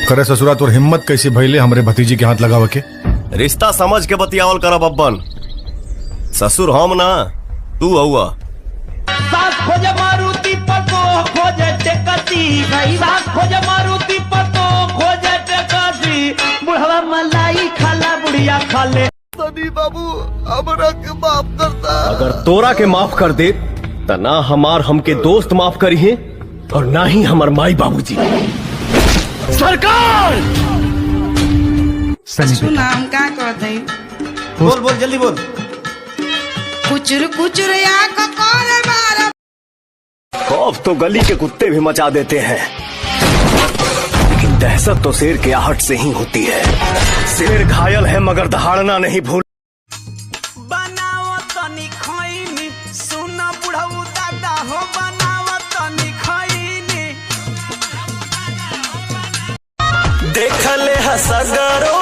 करे ससुरा, तोर हिम्मत कैसे भइले हमरे भतीजी के हाथ लगावे के? रिश्ता समझ के बतियावल कर बब्बन। ससुर हम ना, तू हुआ। सास खोजे मारुति पतो खोजे टेकती, सास खोजे मारुति पतो खोजे टेकती। बुढ़वा मलाई खाला, बुढ़िया खाले। अगर तोरा के माफ कर दे त ना हमार हमके दोस्त माफ करी है और ना ही हमार माई बाबूजी। सरकार। सनी बेटा। सुना, हम का कहते? बोल बोल, जल्दी बोल। कुचुर कुचुर या कर मारा। खौफ तो गली के कुत्ते भी मचा देते हैं, लेकिन दहशत तो शेर के आहट से ही होती है। शेर घायल है मगर दहाड़ना नहीं भूल। बनाओ तनी खैनी, सुन बुढ़ऊ दादा हो, बनाओ तनी खैनी। देखले हसगरो।